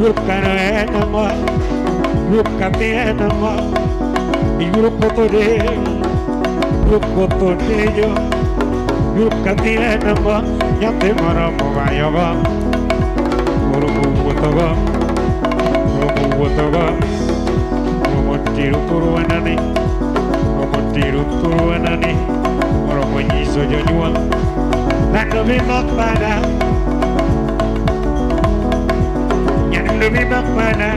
Yukana Yukatena Yukotore Yukotoreyo Yukatena Yatemara Movayoga Urubutoga Urubutoga Romotiru Kuruanani Romotiru Kuruanani Oromonyiso Yonyua Nando Makpada Nando Makpada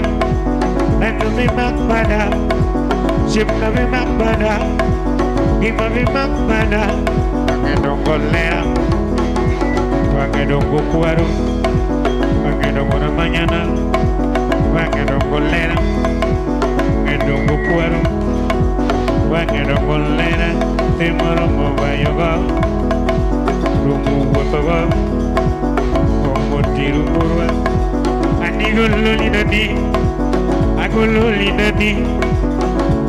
Nando Makpada Sipna Makpada Gima Makpada Pangedongolera Pangedongo Kuaru Pangedongo na mañana Pangedongolera Pangedongo Kuaru Pangedongolera Timoromo Bayoga Rumu Wotoga Omotiru Kurwa Anigololinani Agololinani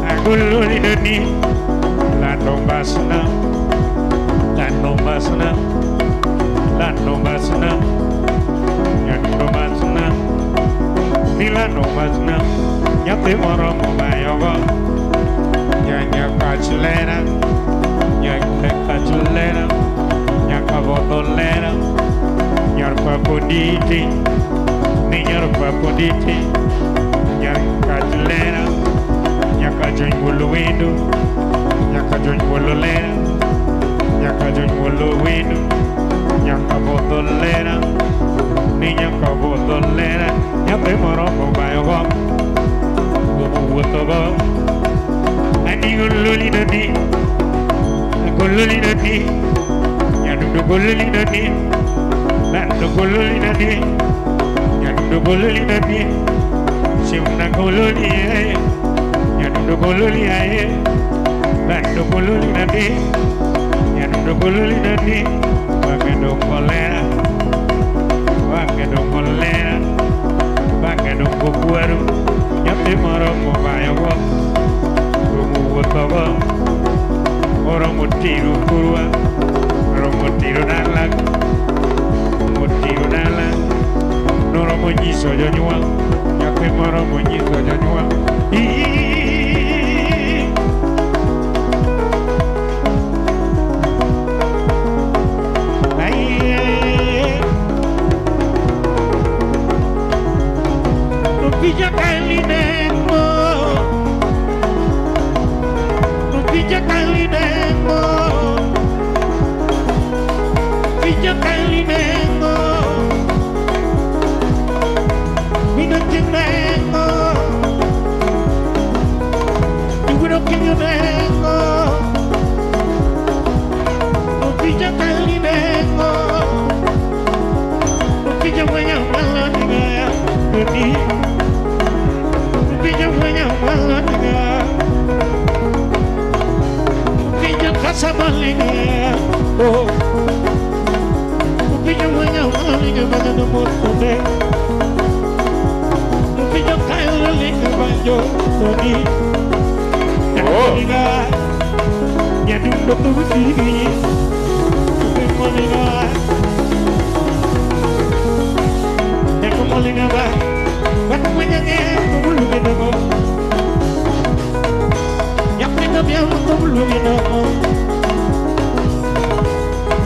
Agololinani Lanombasna Lanombasna Lanombasna Yanombasna Nilanombasna Yatimoromo Bayoga Nyanya Kachlera Nyanya Kachlera Nyakabotolera Nyarpapoditi Nyarpapoditi Nyakachlera Nyakajunguluwindu Nyakajungululera Nyakajunguluwindu Nyakabotolera Nyakabotolera Nyatemoromo Bayoga Gumuwotogo Anigululinani Agululinani Nyadudugulinani Landugulinani Nyadudugulinani Simnagululi Nyadudugululi Landugulinani Nyadudugulinani Wangedongolera Wangedongolera Wangedongokuaru Nyatemoromo Bayogo Gumuwotogo Oromotiru Kurwa Oromotiru Nalak Oromotiru Nalak Noromonyiso Yonyua Nyatemoromonyiso Yonyua Rupija kalinemo Rupija kalinemo Rupija kalinemo Minochinengo Yugurokinengo Rupija kalinemo Rupija wenya wala niga Rupija wenya wala niga Rupija kasamalinga oh Rupija wenya wala niga bagano motone Rupija kalinga banjo toni Oh Nyadundo kusi Molinga Molinga ba Wakumenyange kumulumino Yaprika biamo kumulumino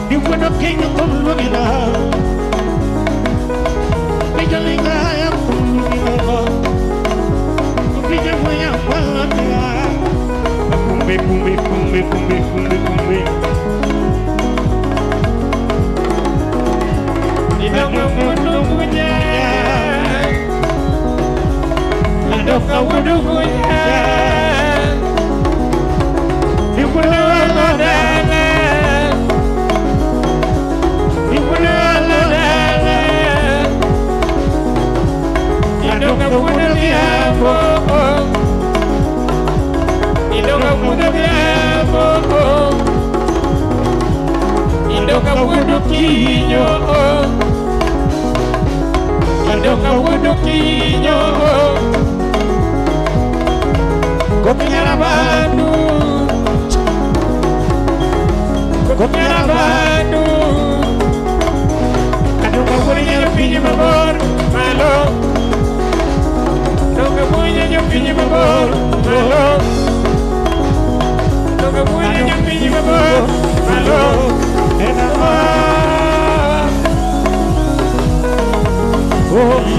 Yuwano kinyo kumulumino Pijalinga ya kumulumino Pija wanya wala Kumbe kumbe kumbe kumbe kumbe kumbe Malo. Oh.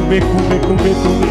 Kumbe kumbe kumbe kumbe.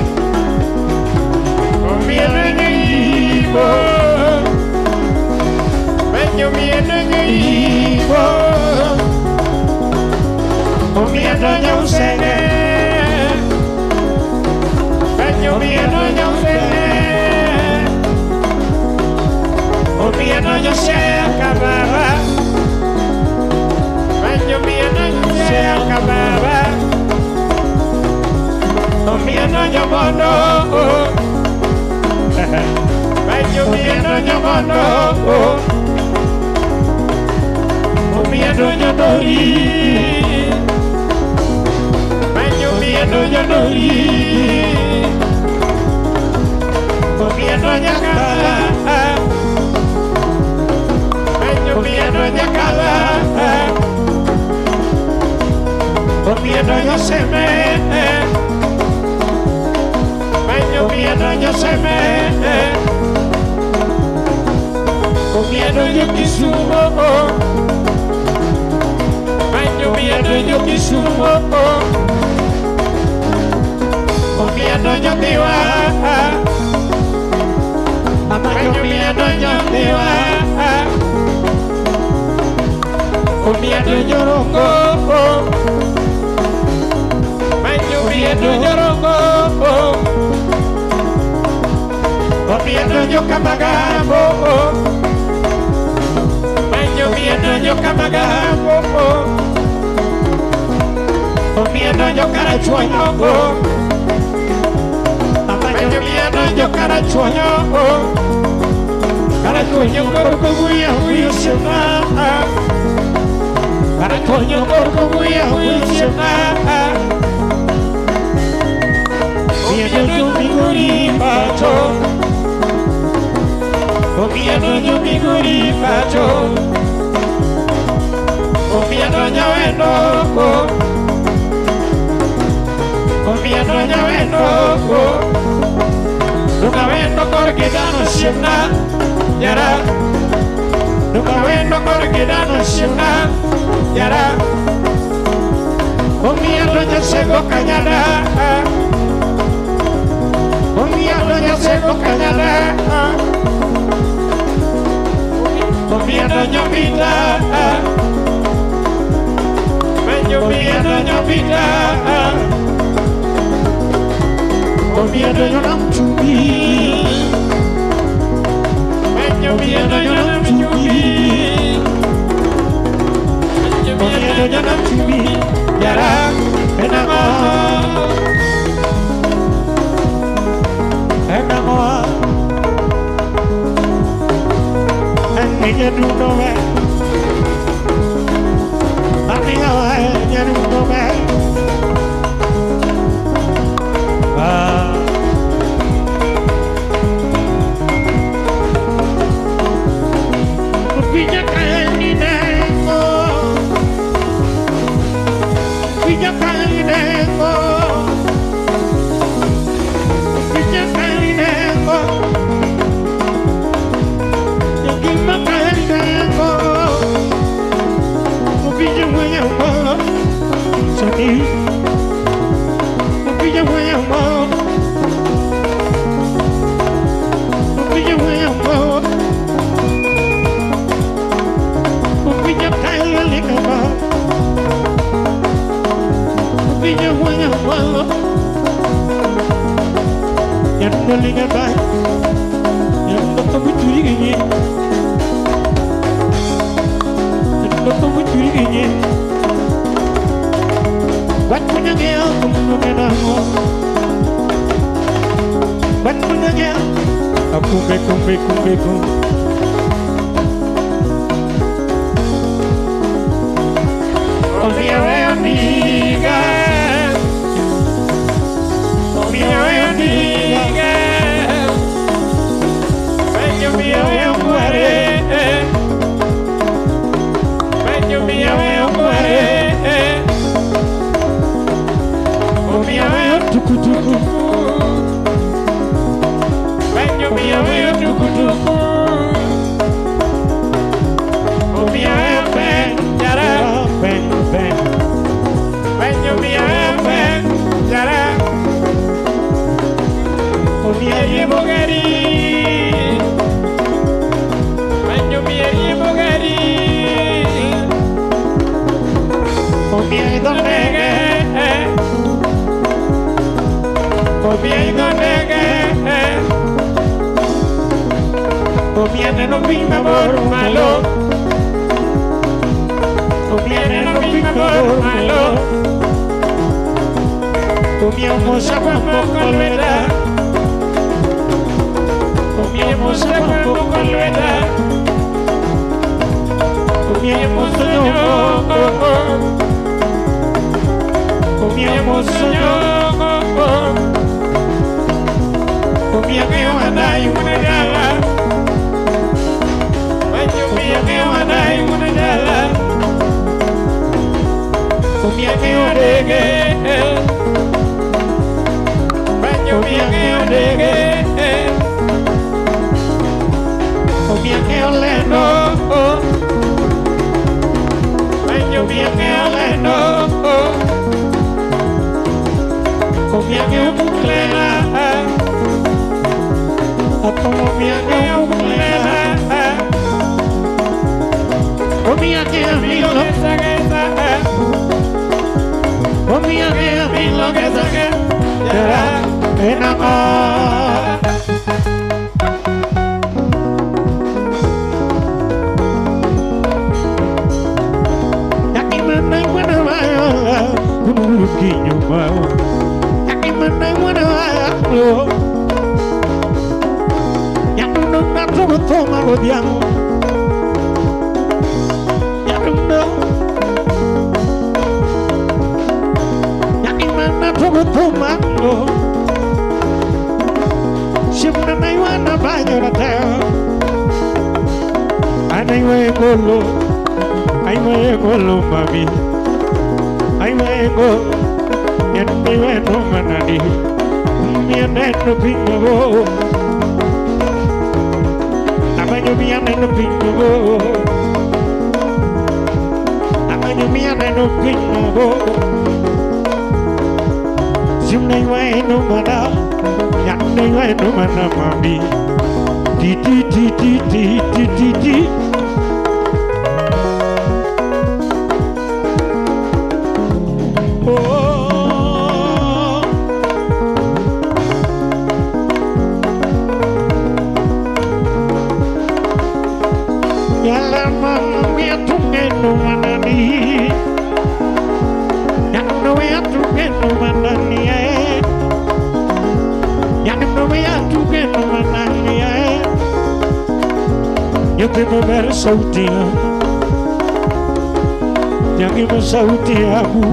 Sauti yangu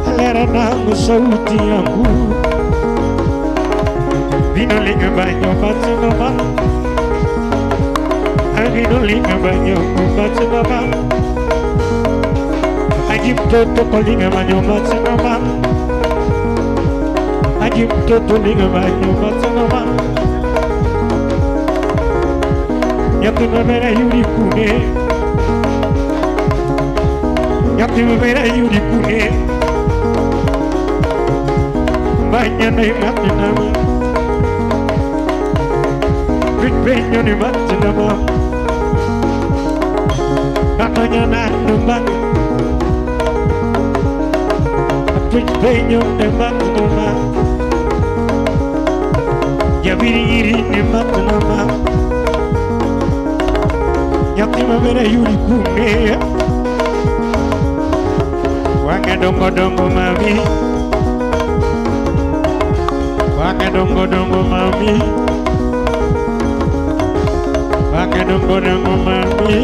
alera nangu sauti yangu vinolinga banyo matsinoma vinolinga banyo matsinoma aji mtoto kolinga banyo matsinoma aji mtoto linga banyo matsinoma nyatumamera yuri kune Nyatumamera yuri kune Banya na imatinama Bitbenyo ni matinama Natanya na numbang Penyo ne matnoma Jabiri ne matnoma Nyathi maber ayudi kume Wang'e dongo dongo mami Wang'e dongo dongo mami Wang'e dongo dongo mami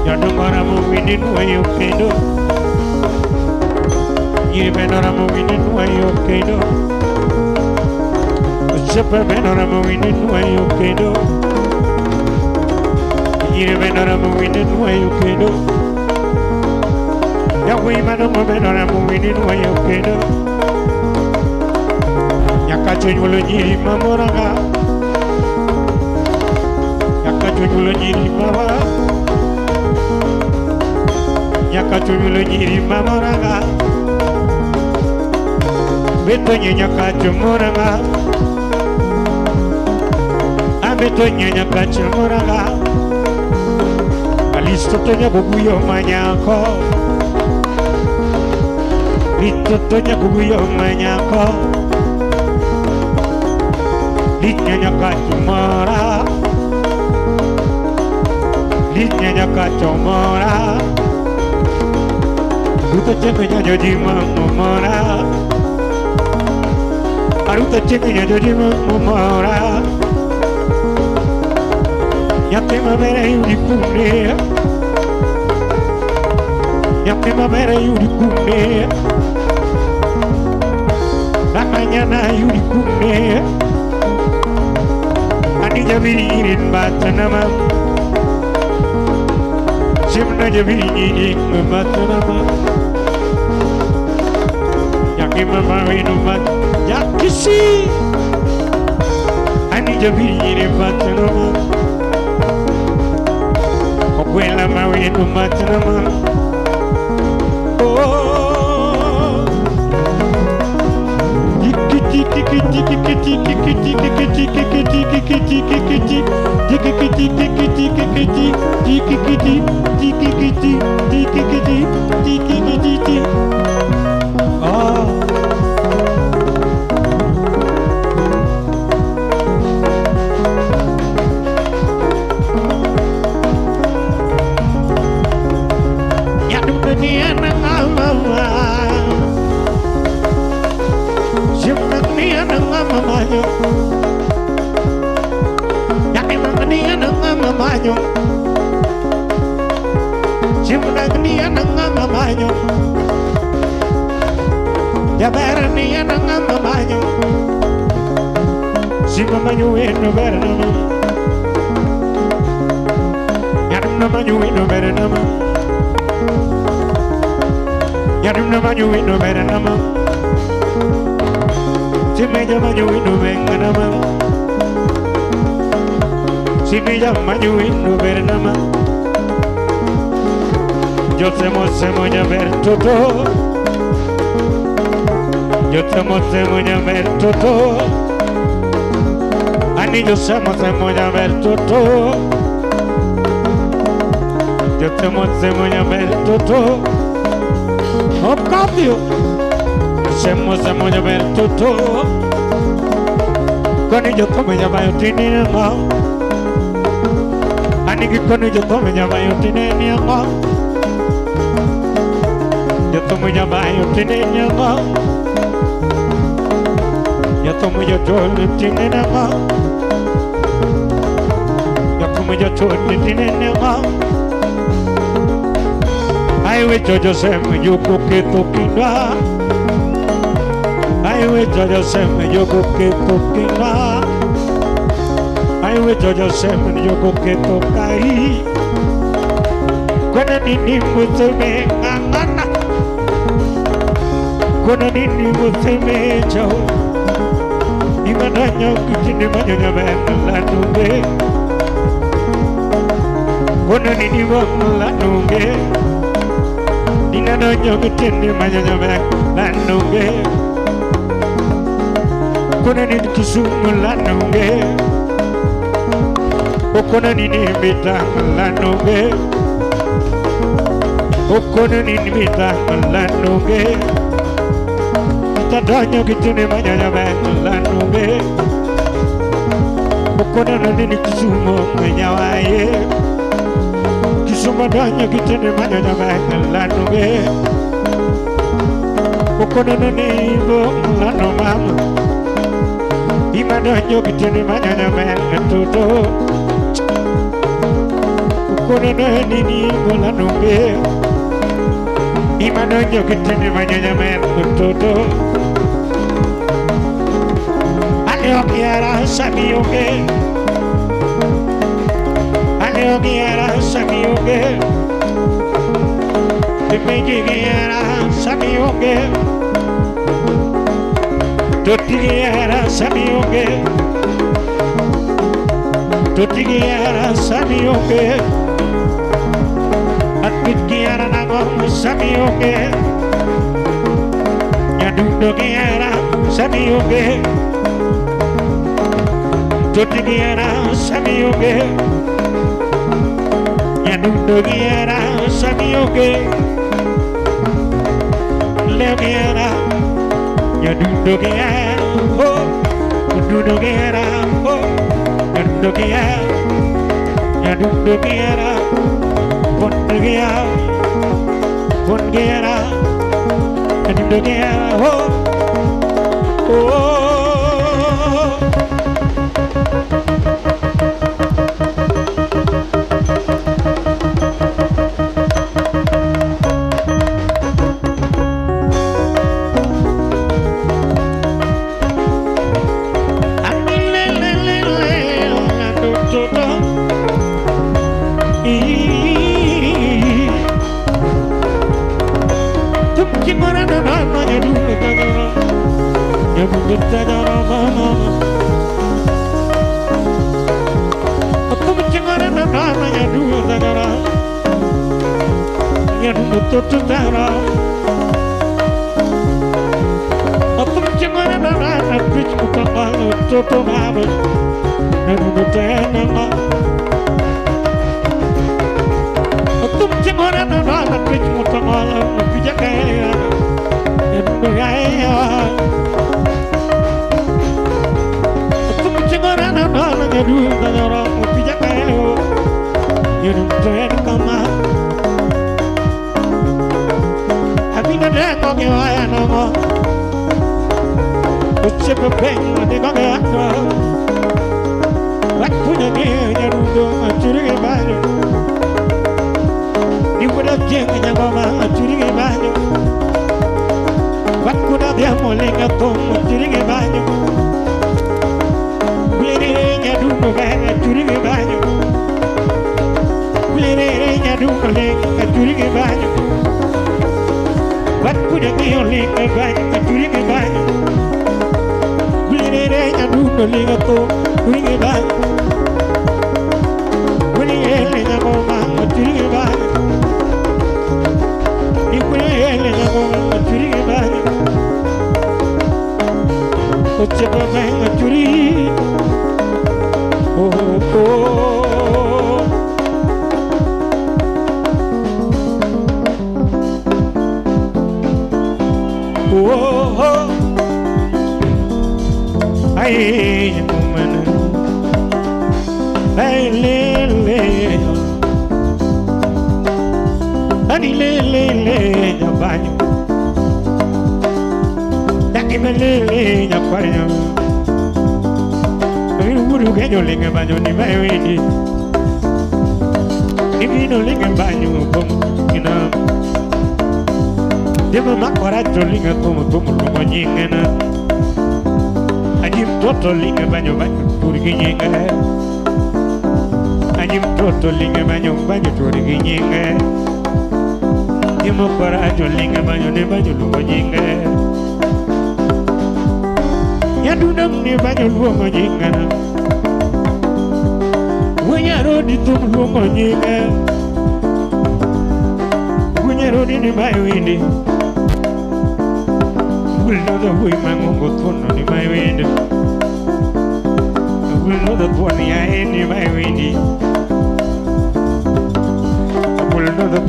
Jodongo ramo wini nwayo kendo Nyiri bende ramo wini nwayo kendo Osiepe bende ramo wini nwayo kendo Nyiri bende ramo wini nwayo kendo Yawuoyi madongo bende ramo wini nwayo kendo Nyakacho nyuolo nyiri mamoraga Nyakacho nyuolo nyiri mama Nyakacho nyuolo nyiri mamoraga Beto nyakacho moraga Abeto nyakacho moraga Alisto to nyaguguyo manyako Listo to nyaguguyo manyako Linya nyakacho mora Linya nyakacho mora Ruta chenge nyajojima mora Aruta chenge nyajojima mora Nyathi maber ayudi kume Nyathi maber ayudi kume Nakanyana ayudi kume Ani jabiri irin batanama Simna jabiri irin batanama Yaki mama winu bat Yakisi Ani jabiri irin batanama Ogwela mawinu batanama Oh Tiki tiki tiki tiki tiki tiki tiki tiki tiki tiki tiki tiki tiki tiki tiki tiki tiki tiki tiki. Oh. Ya dunia mama. Simnania mama yo. Ya mama yo. Simnania mama yo. Jabernia mama yo. Simama yo eno bernama. Yarnama yo eno bernama. Yarnama yo eno bernama. Simama yo eno bernama. Simama yo eno bernama. Yo temo semo nyaber toto. Yo temo semo nyaber toto. Ani yo semo semo nyaber toto. Yo temo semo nyaber toto. Oh cambio. Semo semo nyaber toto. Koni yo temo nyaber tinina. Ani koni yo temo nyaber tinina. Yo tomo nyaber tinina. Yo tomo yo tinina. Yo tomo yo tinina. Ai we jojo semo yo koketo kina. Ai we jojo semo yo koketo kina. Ai we jojo semo yo koketo kai. Kona nini museme ngangana. Kona nini museme chao. Imananyo kitinde manyo ben la nunge. Kona nini la nunge. Inananyo kitinde manyo ben la nunge. Kona nini Kisumu la nunge. Okona nini bita la nunge. Okono ni mita lanunge Tadonyo kitune manyanya lanunge Okono ni Kisumo nyawaye Kisumo donyo kitune manyanya lanunge Okono ni bo lano mama Imadonyo kitune manyanya toto Okono ni bo lanunge Imadonyo kitune manyanya toto Aleokiara samioge Aleokiara samioge Timejigiara samioge Totigiara samioge Totigiara samioge Atmitgiara nango samioge Nyadundogiara samioge Totigiara samioge Nyadundogiara samioge Leogiara Nyadundogiara oh Nyadundogiara oh Nyadundogiara Nyadundogiara Pongiara Pongiara Nyadundogiara oh oh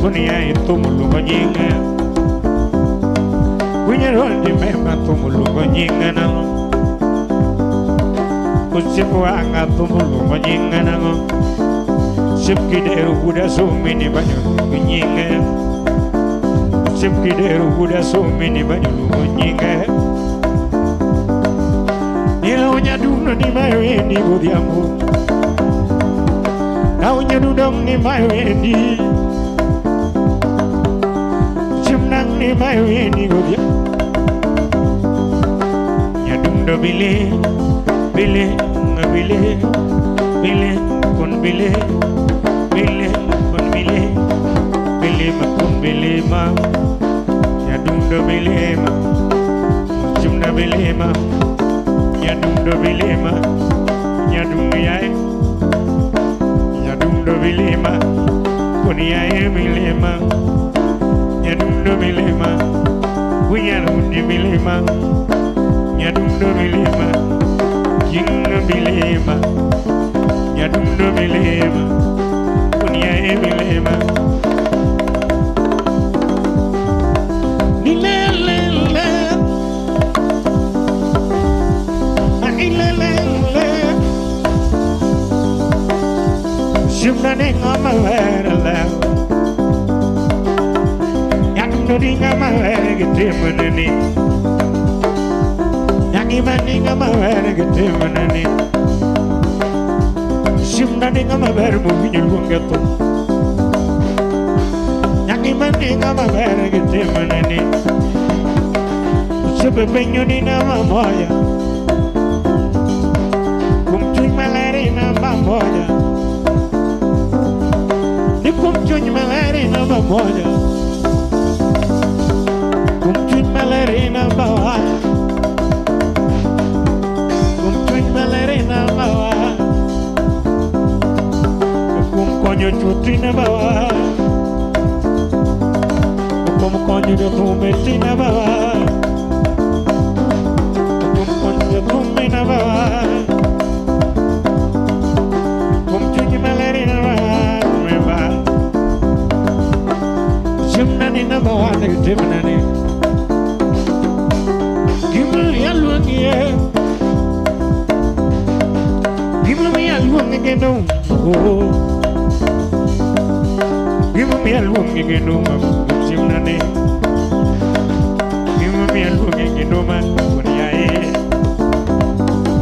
Kunia tumulugo nyinga Winyerondi mema tumulugo nyinga nango Usipu anga tumulugo nyinga nango Sipkideru kuda sumini banyulugo nyinga Sipkideru kuda sumini banyulugo nyinga Nila unyaduno ni maweni godhiambo Na unyadudong ni maweni Chimnang ni maweni godhiambo Nyadundo bile bile bile bile kun bile bile kun bile bile ma kun bile ma Nyadundo bile ma Chimna bile ma Nyadundo bilema, nyadundo yae, nyadundo bilema, kuniae bilema, nyadundo bilema, kunyarundi bilema, nyadundo bilema, jinga bilema, nyadundo bilema, kuniae bilema. Shimnani ngama verla, yangi ngama vergetimanani, yangi mani ngama vergetimanani. Shimnani ngama vermu vinyulungato, yangi mani ngama vergetimanani. Sebebenyoni nama moya, kumchuy maleri nama moya. Kumchuny maleri namba moja, kumchuny maleri namba wa, kumchuny maleri namba wa, kumkonyo chuti namba wa, kumkonyo tumeti namba wa, kumkonyo tume namba wa, kumchuny maleri namba wa. Jimnani namba wane jimnani, gimmi alwangi kendo, gimmi alwangi kendo jimnani, gimmi alwangi kendo man kuniae,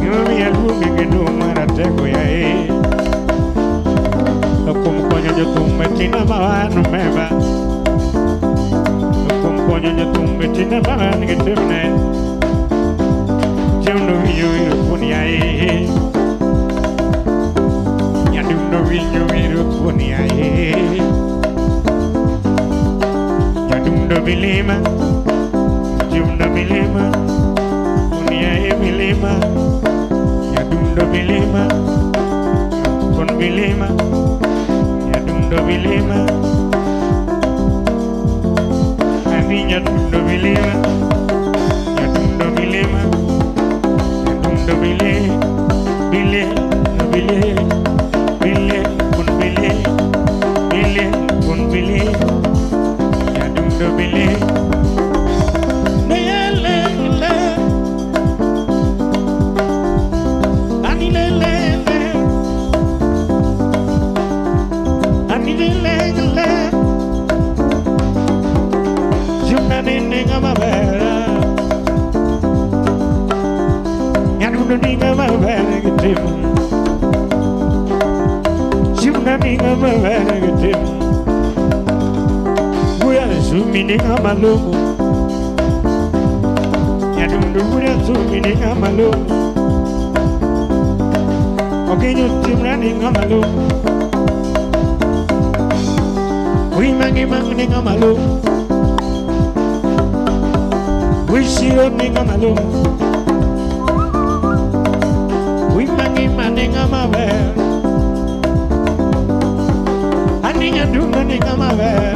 gimmi alwangi kendo maratego yae, kumkonyo jotumbe namba wanu meba. Kumkonyo tumbe tina baran getimne Jimno winyo wiro kuniae Nyadundo winyo wiro kuniae Nyadundo bilima Jimno bilima Kuniae bilima Nyadundo bilima Kun bilima Nyadundo bilima Nyadundo bilema, nyadundo bilema, nyadundo bile, bile, bile, bile, kun bile, bile, kun bile, nyadundo bile. Le le le, ani le le le, ani le le le. Ninga mavera, nyadundo ninga mavera getim, jimna ninga mavera getim, buya sumi ninga malumu, nyadundo buya sumi ninga malumu, okinyo jimna ninga malumu, wimangi mang ninga malumu. Wishiro ninga malum, wimangi maninga maver, aninga dunga ninga maver,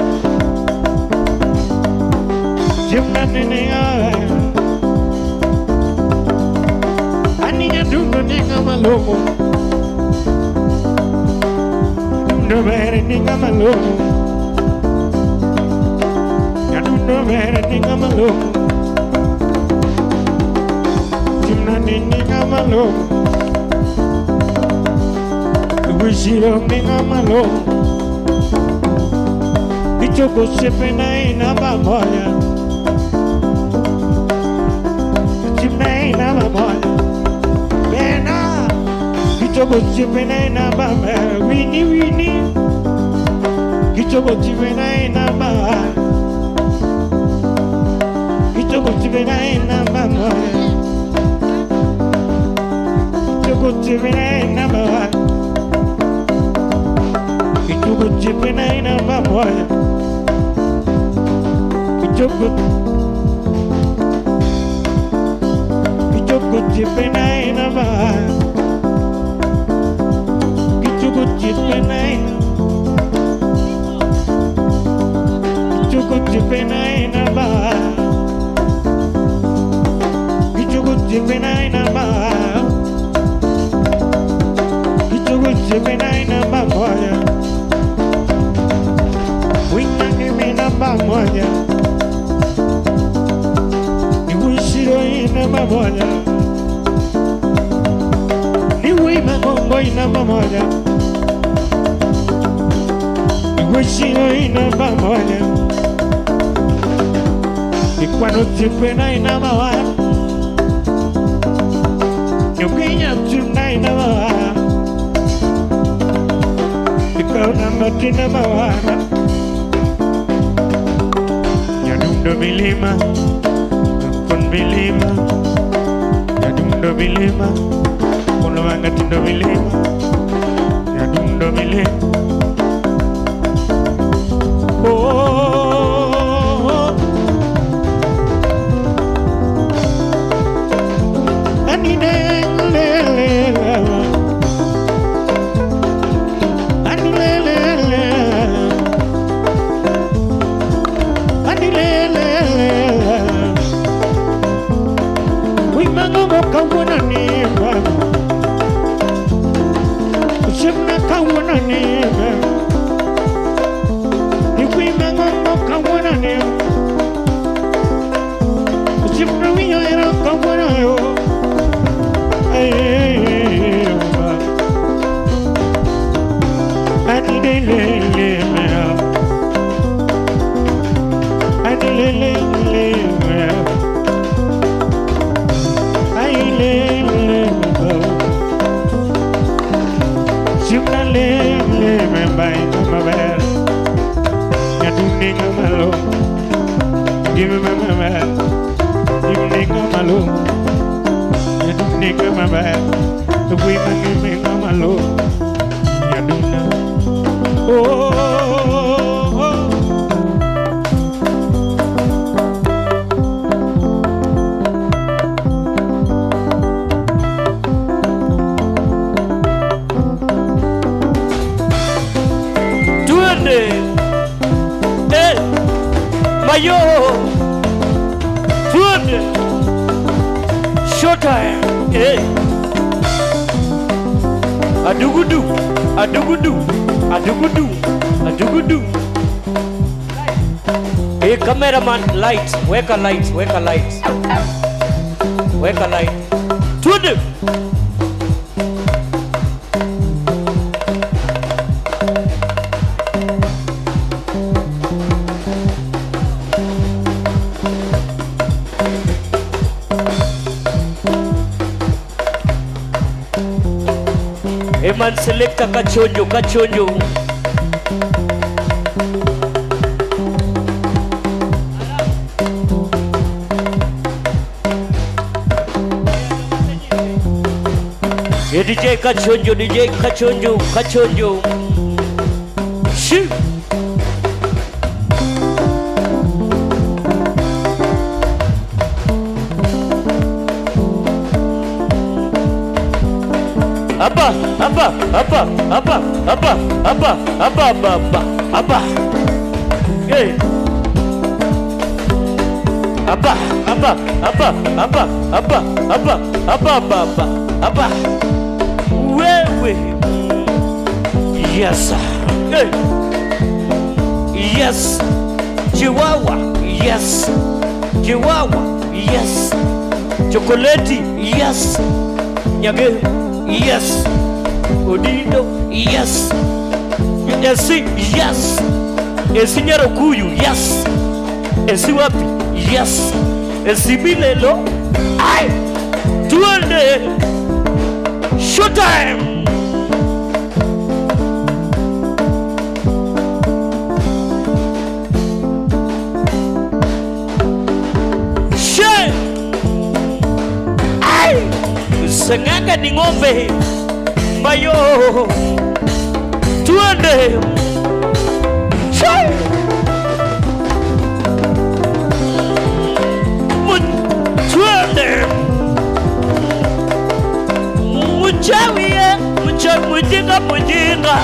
jimna ninga maver, aninga dunga ninga malum, dunga ver ninga malum. Nyadundo mere ninga malo. Timna ninga malo. Wishiro ninga malo. Ichoko sepena ina bamoya. Timna ina bamoya. Bena. Ichoko sepena ina bamoya. Wini wini. Ichoko sepena ina bamoya. Ichoko sepena ina bamoya. Ichoko sepena ina bamoya. Ichoko sepena ina bamoya. Ichoko sepena ina bamoya. Ichoko sepena ina. Ichoko sepena ina bamoya. Ichoko sepena ina bamoya. Ichoko sepena ina bamoya. Winangi mina bamoya. Niwishiro ina bamoya. Niwi magongo ina bamoya. Niwishiro ina bamoya. Nikwano tipena ina bamoya. Niwinya tuna ina bamoya. Nikwano matina bamoya. Nyadundo milima, kon milima. Nyadundo milima, kono wangatindo milima. Nyadundo milima. Oh, anine le le le, anile le le. Adugudu, adugudu, adugudu, adugudu. Hey, cameraman, light, weka light, weka light. Weka light. Twende. Eman selecta kachonjo, kachonjo. Hey, DJ kachonjo, DJ kachonjo, kachonjo. Shoot. Abba, abba, abba, abba, abba, abba, abba, abba, abba, abba. Hey. Abba, abba, abba, abba, abba, abba, abba, abba, abba, abba. Wewe. Yes. Hey. Yes. Chihuahua. Yes. Chihuahua, yes. Chokoleti, yes. Nyage, yes. Odindo, yes. Esi, yes. Esi Nyarokuyu, yes. Esi wapi, yes. Esi Bilelo, ai. Tuende. Showtime. Seng'anga ni ng'ombe mayo, tuende. Tuende. Mchawi, mchawi mjinga mjinga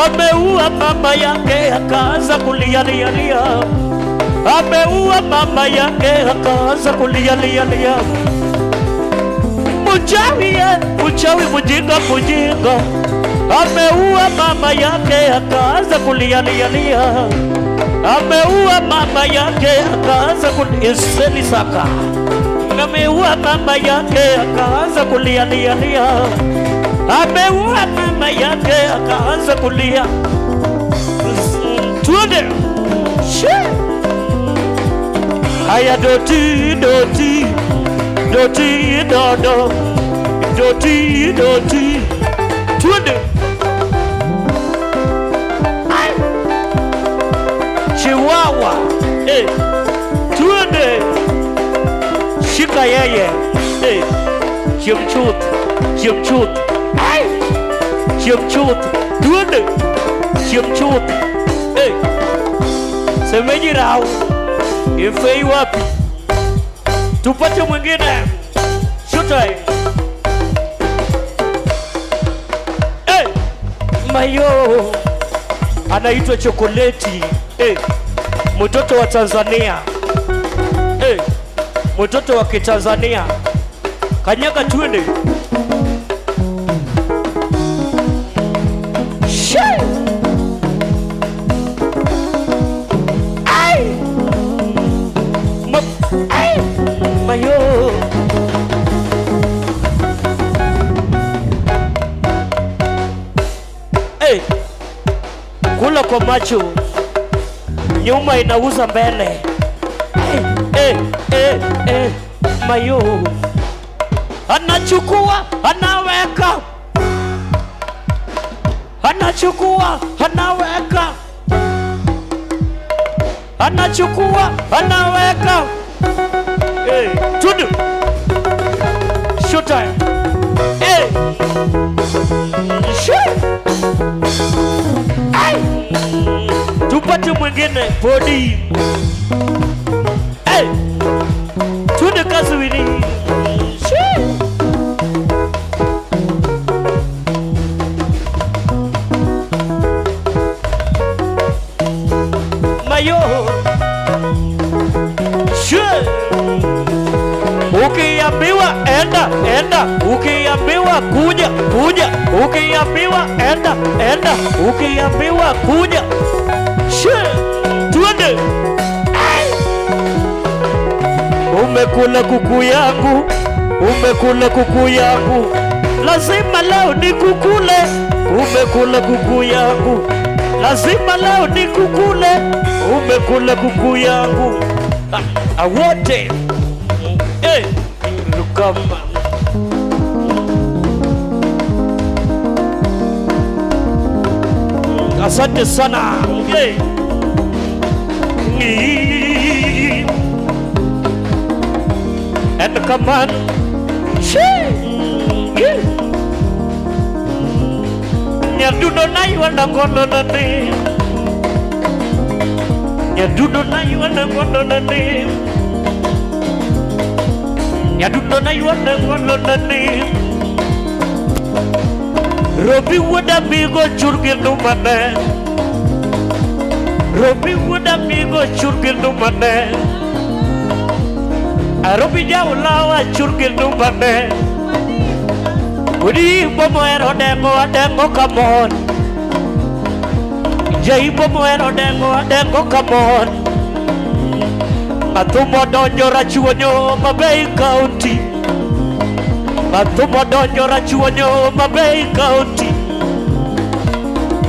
ameua mama yake akaanza kulia lia lia. Ameua mama yake akaanza kulia lia lia. Mchawi, mchawi mjinga mjinga ameua mama yake akaanza kulia lia lia. Ameua mama yake akaanza kulia saka. Ameua mama yake akaanza kulia lia lia. Ameua mama yake akaanza kulia. Tuende. Haya doti doti doti dodo doti doti. Tuende. Chihuahua, eh, tuende. Shika yeye, eh, chimchut chimchut, ai, chimchut, tuende, chimchut, eh, semeji rau, ifei wapi? Tupate mwingine. Showtime. Eh, mayo anaitwa Chokoleti. Eh, mtoto wa Tanzania. Eh, mtoto wa Kitanzania. Kanyaga twende. Ai! Ai! Mayo. Eh, kula kwa macho, nyuma inauza mbele. Eh, eh, eh, eh, mayo. Anachukua, anaweka. Anachukua, anaweka. Anachukua, anaweka. Eh, tudu. Showtime. Eh. Shoot. Ai. Tupate mwingine podi. Eh. Tuende kazi wini. Mayo. Ukiambiwa enda, enda. Ukiambiwa kuja, kuja. Ukiambiwa enda, enda. Ukiambiwa kuja. Tuende. Umekula kuku yangu, umekula kuku yangu, lazima leo nikukule. Umekula kuku yangu, lazima leo nikukule. Umekula kuku yangu. Awote. Eh, lukamba. Asante sana. Eh. And come on. Nyadudo na yuanda ngono nani. Nyadudo na yuanda ngono nani. Nyadudo na yuanda ngono nani. Robi wuda migo churgi numane. Robi wuda migo churgi numane. Arobi jaulawa churgi numane. Udi bomoero dengo adengo kamon. Jai bomoero dengo adengo kamon. Athumo donjo Rachuonyo Mabei County. Athumo donjo Rachuonyo Mabei County.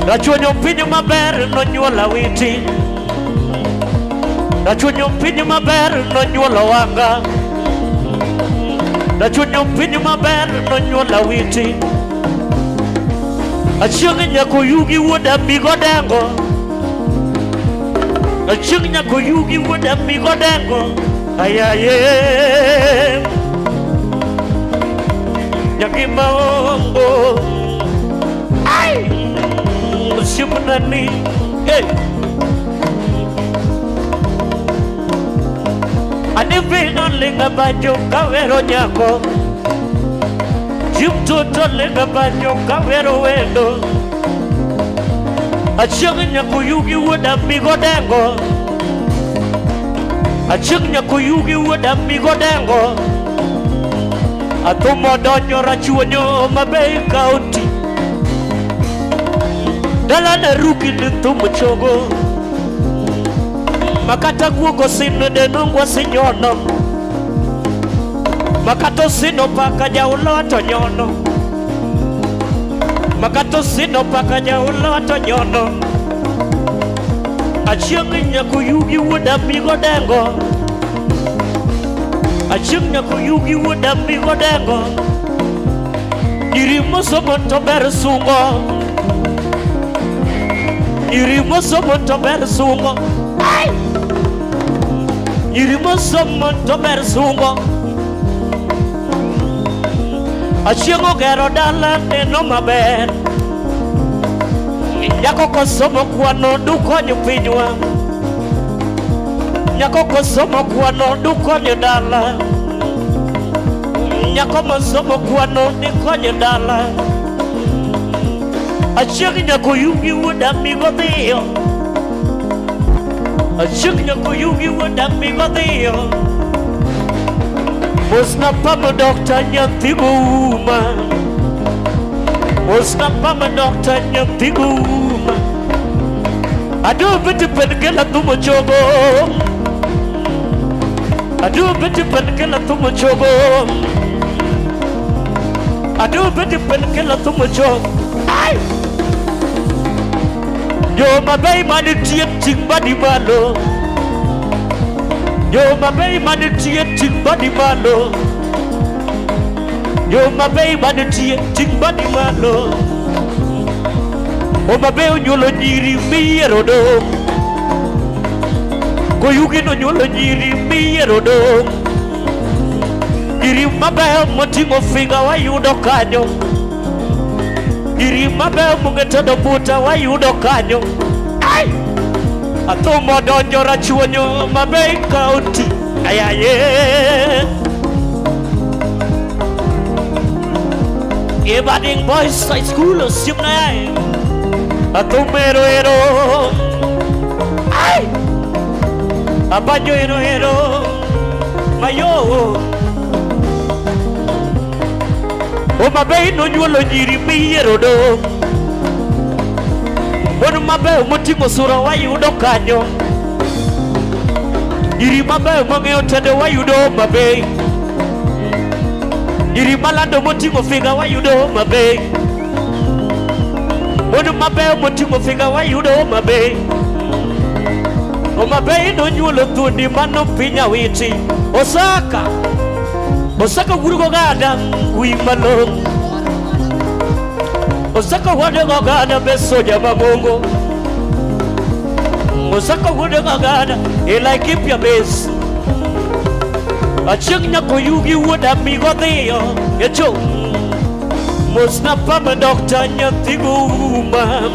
Rachuonyo piny maber nonyuola witi. Rachuonyo piny maber nonyuola wanga. Rachuonyo piny maber nonyuola witi. Achieng' nyako yugi wuoda migodengo. Achieng' nyako yugi wuoda migodengo. Ayaye nyakima ongo. Ai osiepnani. Hey. Anivino linga banjo kawero nyako. Jimtoto linga banjo kawero wendo. Achieng' nyako yugi wuoda migodengo. Achieng' nyako yugi wuoda migodengo. Athumo donjo Rachuonyo Mabei County. Dalana ruki ni thumo chogo. Makata guogo sino denongwa sinyono. Makato sino paka jaulo to nyono. Makato sino paka jaulo to nyono. Achieng' nyako yugi wuoda migodengo. Achieng' nyako yugi wuoda migodengo. Nyiri mosomo to ber sungo. Nyiri mosomo to ber sungo. Ai! Nyiri mosomo to ber sungo. Achieng' ogero dala neno maber. Nyako kosomo kwano dukonyo pinywa. Nyako kosomo kwano dukonyo dala. Nyako mosomo kwano dikonyo dala. Achieng' nyako yugi wuoda migodhiyo. Achieng' nyako yugi wuoda migodhiyo. Mosna pama dokta nyathi gouma. Mosna pama dokta nyathi gouma. Adu beti pen kela thumo chogo. Adu beti pen kela thumo chogo. Adu beti pen kela thumo chogo. Ai! Yo mabei manitie ting badi malo. Yo mabei manitie ting badi malo. Yo mabei manitie ting badi malo. O mabei onyuolo nyiri miyiero dong'. Koyugi nonyuolo nyiri miyiero dong'. Nyiri mabeyo moting'o figa wayudo kanyo. Nyiri mabeyo mong'e tedo buta wayudo kanyo. Ai! Athumo donjo Rachuonyo Mabei County. Ayaye. Ebading Boys High School osiepna yaye. Athumo ero ero. Ai! Abanjo ero ero. Mayo. O Mabei nonyuolo nyiri miyiero dong'. Mon mabeyo moting'o sura wayudo kanyo. Nyiri mabeyo mong'eyo tedo wayudo Mabei. Nyiri malando moting'o figa wayudo Mabei. Mon mabeyo moting'o figa wayudo Mabei. O Mabei nonyuolo thuondi mano piny Awiti. Osaka. Osaka wuod oganda wi malong'o. Osaka wuod oganda be soja mabongo. Osaka wuod oganda e Laikipia base. Achieng' nyako yugi wuoda migodhiyo echo. Mosna pama dokta nyathi gouma.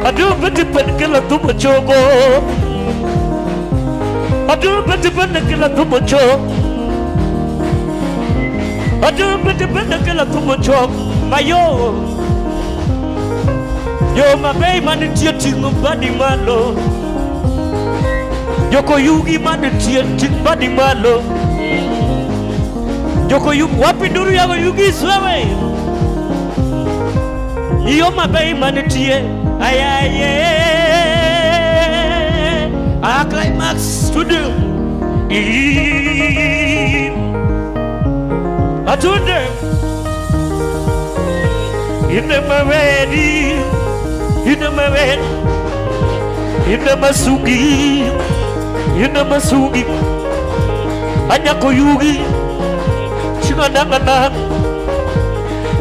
Adu beti pen kela thumo chogo. Adu beti pen kela thumo chogo. Adu beti pen kela thumo chogo. Mayo. Yo mabei manitie ting'o badi malo. Joko yugi manitie ting' badi malo. Joko yugi wapi nduru yako yugi swewe. Yo mabei manitie ayaye. A Climax Studio. Atunde Inamawedi Inamawedi Inamasugi Inamasugi Anyakoyugi Chinganangana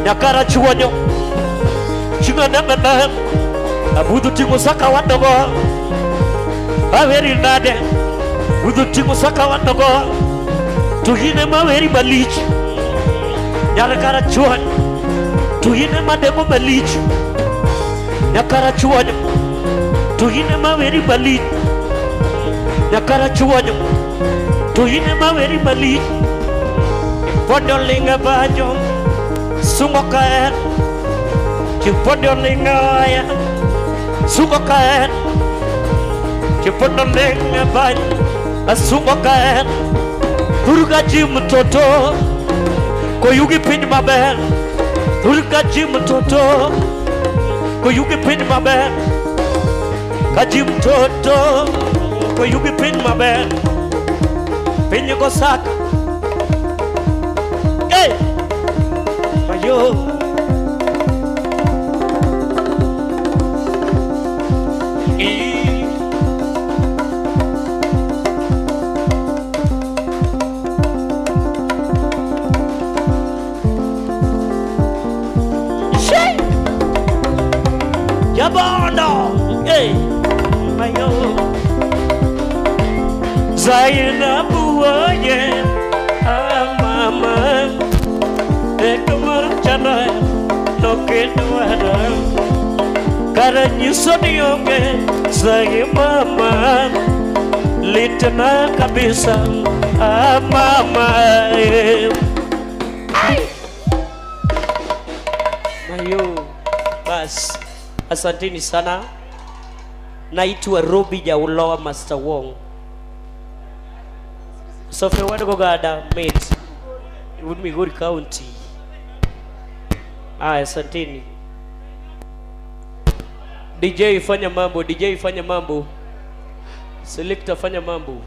Nyakara chuanyo Chinganangana Abudu tingo saka wandogo Aweri nade Budu tingo saka wandogo Tuhine maweri malich Nyakara chuanyo Tuhine mademo malich Nyakara chuanyo Tuhine maweri malich Nyakara chuanyo Tuhine maweri malich Pondo linga banyo Sungo kaen Chipondo linga ya Sungo kaen Chipondo linga banyo Sungo kaen Durga jim toto Koyugi pin maber Durga jim toto Koyugi pin maber Kajim toto Koyugi pin maber Pin go saka Hey Mayo Yabondo hey Mayo Zainabu oye mama Ekamar chana no kedwara Karanyiso nionge zai mama Litna kabisa mama Mayo bas. Asanteni sana. Naitwa Robi Jaulowa Master Wong. Sofe Wadogada mate Migori County. Asanteni. DJ fanya mambo, DJ fanya mambo. Selector fanya mambo.